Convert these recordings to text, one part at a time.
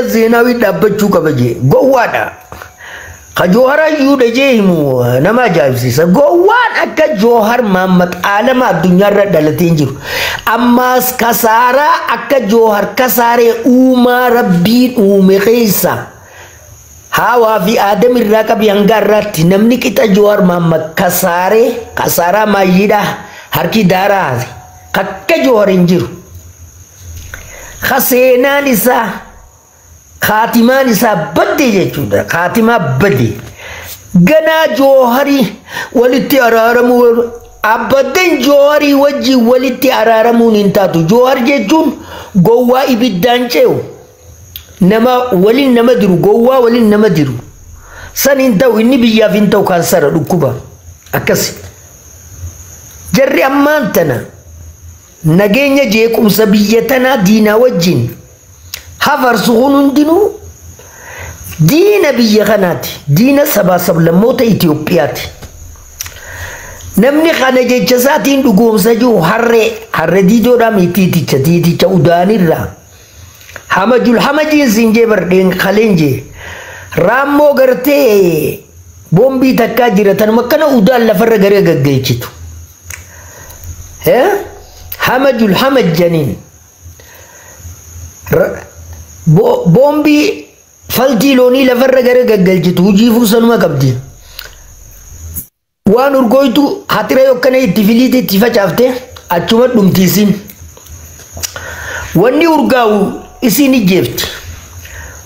Zeenaawii dhaabbachuu qaba jee gowwaadha. Ka Joohar iyyuu jee himu nama ajaa'ibsiisa. Gowwaan akka Joohar Mahammad aalama addunyaarra dhalatee hin jiru. Ammaas kasaaraa akka Joohar kasaaree uumaa rabbiin uume keessa haawaa fi aadam irraa qabi hanga irraatti namni qixa Joohar Mahammad kasaaree kasaaraa maayyiidha harki daaraa akka Joohar hin jiru. Ka seenaan isaa kaatimaan isaa badde jechuudha. Kaatimaa badde. Ganaa Jooharii walitti araaramuu abbadden Jooharii wajjin walitti araaramuun hin taatu. Joohar jechuun gowwaa ibiddaan ce'u. Nama waliin nama diru gowwaa waliin nama diru. San hin ta'u inni biyyaaf hin ta'u kaansara dhukkuba. Akkasi. Jarri ammaan tana nageenya jeequmsa biyya tanaa diinaa wajjin hafarsu kun hundinuu diina biyya kanaati. Diina sabaa sablammoota Itoophiyaati. Namni kana jecha isaatiin dhugoomsa jiru harree harree diidoodhaa miti tiiticha udaanirraa. Hamajul hamajiin siin jee bardeen kaleen jee raammoo gartee boombii takkaa jira tanuma akkana udaan lafarra garee gaggeessitu. Hamajul hamajjaniin. Boombii faltii loonii lafarra gara gaggalchitu hojii sanuma qabdi. Waan urgooytu hatira yokkana itti filiiti itti facaafte achuma dhumtiisin. Wanni urgaa'u isiin ijjeefti.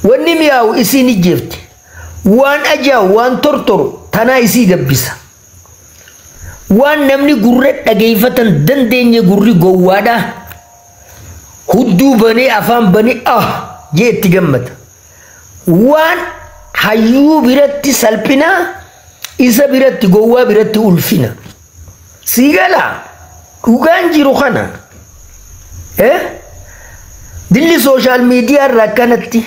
Wanni mi'aawu isiin ijjeefti. Waan ajaa'u waan tortoru tanaa isii gabbisa. Waan namni gurra dhageeffatan dandeenye gurri gowwaadhaa. Hudduu banee afaan banee ah jee itti gammada. Waan hayyuu biratti salphinaa isa biratti gowwaa biratti ulfina. Sii galaa dhugaan jiru kana. Dilli sooshaal miidiyaa irraa akkanatti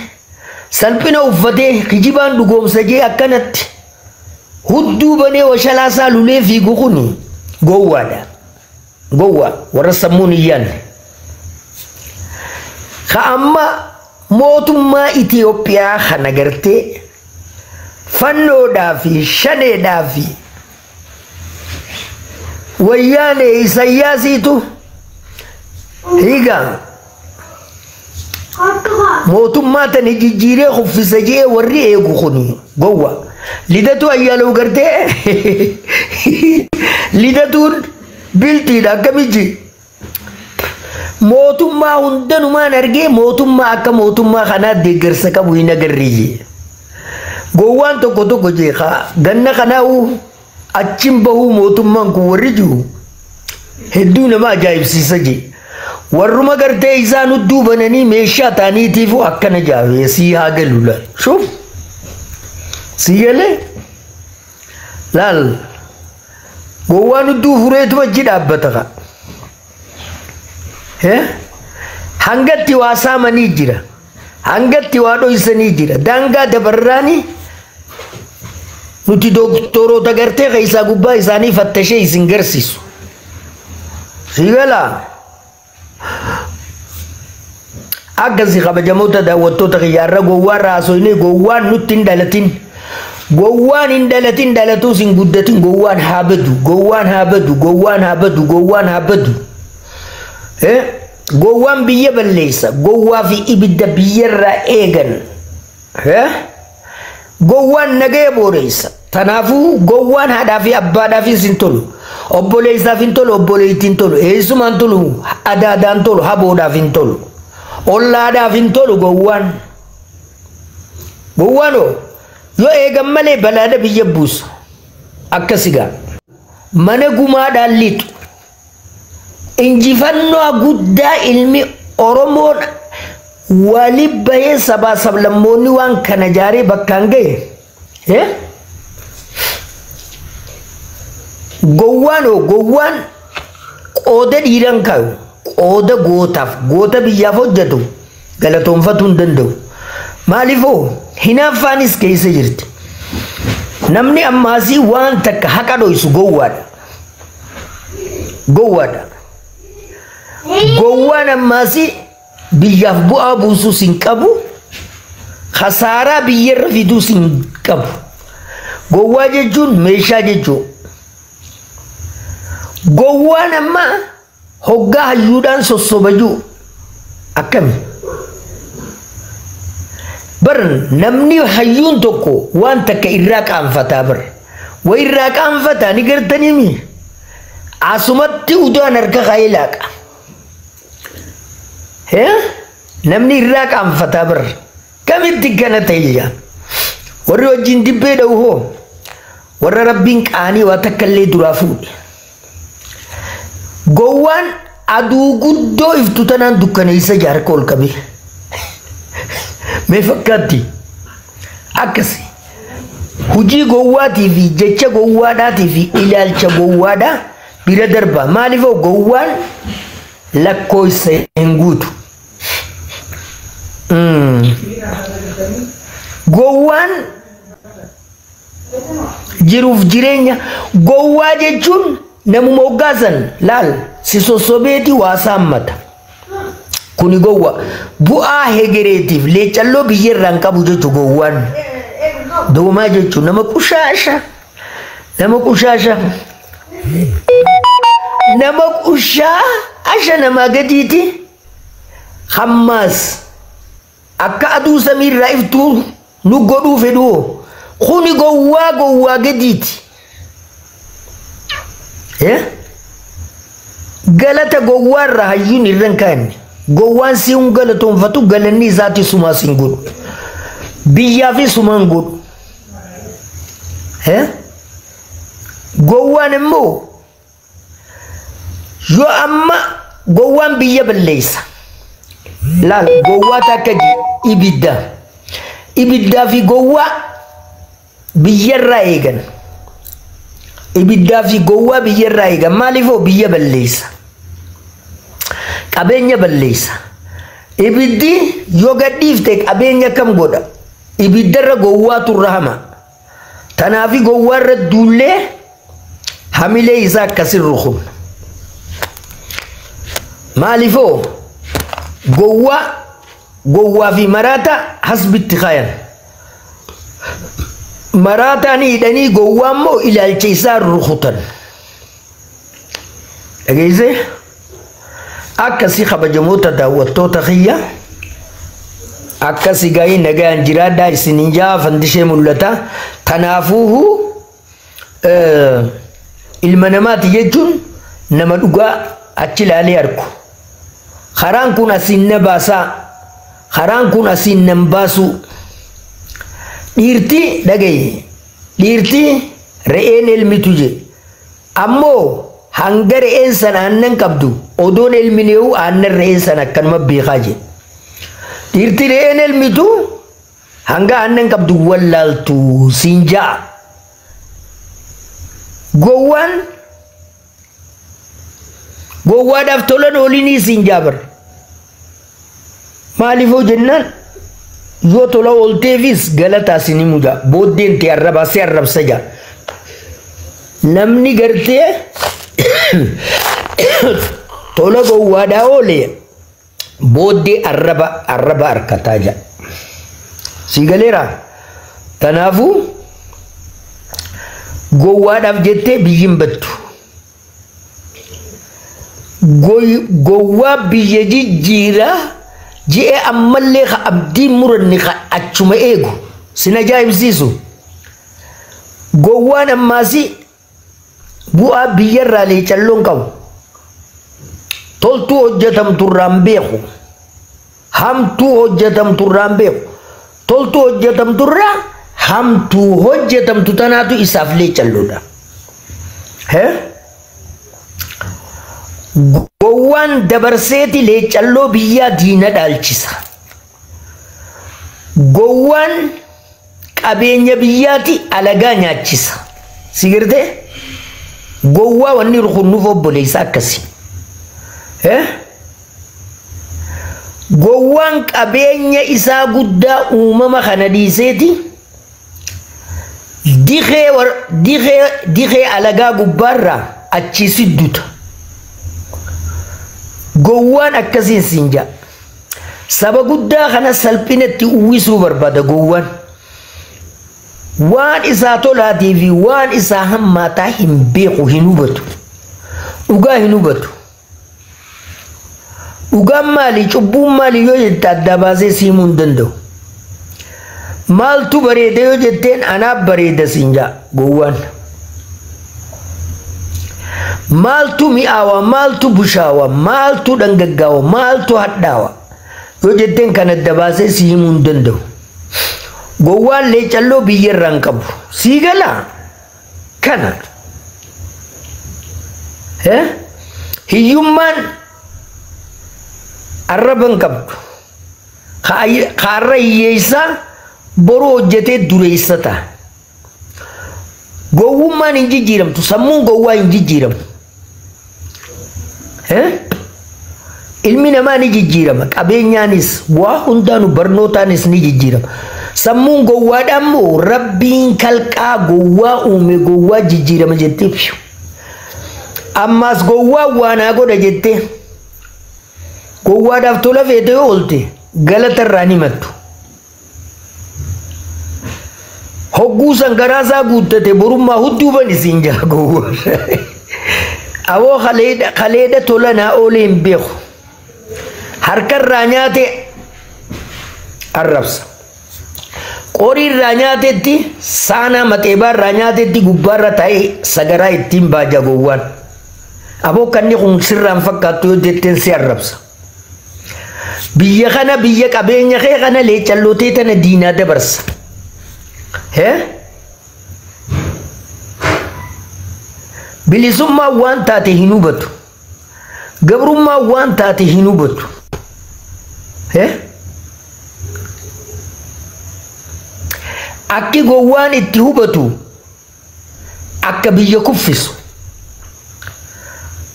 salphina uffatee kijibaan dhugoomsa jee akkanatti hudduu banee washalaasaa lulee fiigu kun gowwaadha. Gowwaa warra sammuun hin yaadne. Ka amma mootummaa Itoophiyaa kana gartee fannoodhaa fi shaneedhaa fi wayyaanee Isayyaasiitu hiigaa mootummaa tana jijjiiree kuffisa jee warri eegu kun gowwa. Lidatu Ayyaalew gartee lidatuun biltiidha akkamitti mootummaa hundanumaan argee mootummaa akka mootummaa kanaa deeggarsa qabu hin agarre jee. Gowwaan tokko tokko jee ganna kanaa'uu achiin bahuu mootummaan kun warri jiru hedduu nama ajaa'ibsiisa jee. Warruma gartee isaan hudduu bananii meeshaa ta'aniitiif akkana jaawee sii haa galu laal. Shuuf sii galee laal gowwaan hudduu fureetuma achi dhaabbata ka. Hangatti waa saamanii jira. Hangatti waa dhoysanii jira. Daangaa dabarraanii nuti doktoroota gartee keessaa gubbaa isaanii fattashee isin garsiisu. Sii galaa. Akkasii kabajamoota daawwattoota kiyyaarra gowwaan raasoyne gowwaan nutti hin dhalatin. Gowwaan hin dhalatin dhalatuus hin guddatin gowwaan haa badu gowwaan haa badu gowwaan haa badu gowwaan haa badu. Gowwaan biyya balleessa gowwaa fi ibidda biyyarraa eegan. Gowwaan nagaya booreessa. Kanaafuu gowwaan haadhaa fi abbaadhaafis hin tolu. Obboleessaaf hin tolu obboleettiin hin tolu eessumaan tolu adaadaan tolu haboodhaaf hin tolu. Ollaadhaaf hin tolu gowwaan. Gowwaan yoo eegan malee balaadha biyya buusa. Akkasi gaa. Mana gumaadhaan lixu. Injifannoo guddaa ilmi Oromoon wali bahee sabaa sablammoonni waan kana jaaree bakkaan gahe. Gowwaan gowwaan qooda dhiiran kaayu qooda gootaaf goota biyyaaf hojjetu galatoonfatuu hin danda'u. Maaliifoo hinaaffaanis keessa jirti. Namni ammaasii waan takka haqa dhoysu gowwaadha. Gowwaadha. Gowwaan ammaasii biyyaaf bu'aa buusuus hin qabu. Khasaaraa biyyarra fiduus hin qabu. Gowwaa jechuun meeshaa jechuudha. Gowwaan amma hoggaa hayyuudhaan sossobajuu akkami? Bar namni hayyuun tokko waan takka irraa qaanfataa bar. Wa irraa qaanfataa ni gartaniimi. Asumatti udaan harka kaa'ee laaqa. Namni irraa qaanfataa bar. Kamitti kana ta'e jaa? Warri wajjin dibbee dha'u hoo? Warra rabbiin qaanii waa takka illee duraa fuudhe. Gowwaan aduu guddoo iftu tanaan dukkaneessa jaarka ol qabee. Mee fakkaatti? Akkasi. Hujii gowwaatii fi jecha gowwaadhaatii fi ilaalcha gowwaadhaa bira darba. Maaliif gowwaan lakkoofsa hin guutu? Gowwaan jiruuf jireenya gowwaa jechuun namuma hoggaasan laal si sossobeeti waa saammata. Kuni gowwa bu'aa hegereetiif leecalloo biyyarraa hin qabu jechuun gowwaan. Doomaa jechuun nama qushaasha. Nama qushaasha. Nama qushaasha namaa gadiiti. Hammaas akka aduu samiirraa iftuu nu godhuu fedhu. Kuni gowwaa gowwaa gadiiti. Galata gowwaarraa hayyuun irra hin kaa'anne. Gowwaan si hin galatoonfatu galanni isaati sumaas hin godhu. Biyyaafis suma hin godhu. Gowwaan immoo yoo amma gowwaan biyya balleessa. Laal gowwaa takka ibidda. Ibiddaa fi gowwaa biyyarraa eegan. Ibiddaa fi gowwaa biyyarraa eegan. Maaliifoo biyya balleessa? Qabeenya balleessa. Ibiddi yoo gadhiifte qabeenya kam godha? Ibiddarra gowwaatu irra hama. Tanaafi gowwaarra duullee hamilee isaa akkasin rukunna. Maaliifoo gowwaa gowwaa fi maraata hasbitti kaayan. Maraataan hidhanii gowwaa immoo ilaalcha isaa rukutan. Dhageessee? Akkasii kabajamoota daawwattoota kiyya akkasii gaa'ii nagaan jiraadhaa isiniin jaa fandishee mul'ata. Tanaafuuhu ilma namaati jechuun nama dhugaa achi ilaalee argu. Karaan kun asiin na baasaa, karaan kun asiin nan baasuu. Dhiirti dhagaye, dhiirti re'een elmitu je. Ammoo hanga re'een sana aannan qabdu odoon elmineewu aannan re'een sana akkanuma beekaa je. Dhiirti re'een elmitu hanga aannan qabdu wallaaltu siin ja'a. Gowwaan gowwaadhaaf tolan oolinii siin jaabar. Maaliifoo jennaan yoo tola oolteefis galataa sin himu jaa. Booddeen ta'e arrabaa si arrabsa jaa. Namni gartee tola gowwaadhaa oole booddee arraba arraba harkataa jaa. Sii galeeraa? Kanaafuu gowwaadhaaf jettee biyyi hin battu. Gowwaa biyya jijjiiraa ji'ee ammallee ka abdii muranne ka achuma eegu sin ajaa'ibsiisu. Gowwaan ammaasi bu'aa biyyarraa leecalloon qabu. Toltuu hojjetamturraa hin beeku. Hamtuu hojjetamturraa hin beeku. Toltuu hojjetamturraa hamtuu hojjetamtu tanaatu isaaf leecalloodha. Gowwaan dabarseeti leecalloo biyyaa diina dhaalchisa. Gowwaan qabeenya biyyaati alagaa nyaachisa. Si gartee? Gowwaa wanni rukunnuuf obboleessa akkasi. Gowwaan qabeenya isaa guddaa uumama kana dhiiseeti dikee alagaa gubbaarraa achii sidduta. Gowwaan akkasiin siin ja'a. Saba guddaa kana salphinatti uwwisuu barbaada gowwaan. Waan isaa tolaatii fi waan isaa hammaataa hin beeku, hin hubatu. Dhugaa hin hubatu. Dhugaan maali, cubbuun maali yoo jette adda baasee siimuu hin danda'u. Maaltu bareeda yoo jetteen anaaf bareeda siin jaa gowwaan. Maaltu mi'aawa, maaltu bushaawa, maaltu dhangaggaawa, maaltu hadhaawa yoo jetteen kan adda baasee si himuu hin danda'u. Gowwaan leecalloo biyya irraa hin qabu. Sii galaa? Kana. Hiyyummaan arraba hin qabdu. Kaarra hiyyeessaa boruu hojjetee dureessa ta'a. Gowwummaan hin jijjiiramtu. Sammuun gowwaa hin jijjiiramu. Ilmi namaa ni jijjiirama. Qabeenyaanis waa hundaanuu barnootaanis ni jijjiirama. Sammuun gowwaadhaa immoo rabbiin kalqaa gowwaa uume gowwaa jijjiirama jettee fiyu. Ammaas gowwaa waan haa godha jettee gowwaadhaaf tola feete yoo oolte galata irraa ni himattu. Hogguu san garaasaa guuttate borummaa hudduu bani siin jaa gowwaan. Aboo kaleedha tola naa oolee hin beeku. Harkarraa nyaate arrabsa. Qorii irraa nyaatetti saanaa maxeebaa irraa nyaatetti gubbaarra taa'ee sagaraa ittiin baaja gowwaan. Aboo kanni kun sirraan fakkaattu yoo jetteen si arrabsa. Biyya kana biyya qabeenya kee kana leecallootee tana diinaa dabarsa. Bilisummaan waan taate hin hubatu. Gabrummaan waan taate hin hubatu. Akki gowwaan itti hubatu akka biyya kuffisu.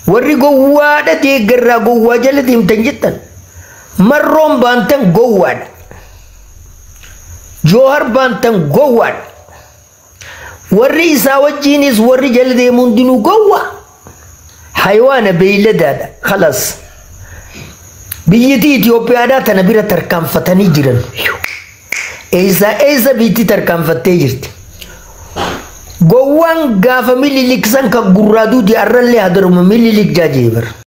Warri gowwaadha deeggarraa gowwaa jala deemtan jettan marroon baantan gowwaadha. Joohar baantan gowwaadha. Warri isaa wajjiinis warri jala deemu hundinuu gowwaa. Hayawaana beeyladaadha. Khalas. Biyyittii Itoophiyaadhaa tana bira tarkaanfatanii jiran. Eessa eessa biitti tarkaanfattee jirti. Gowwaan gaafa mililik san kan gurraa duuti arrallee hadaruma mililik jaajee bara.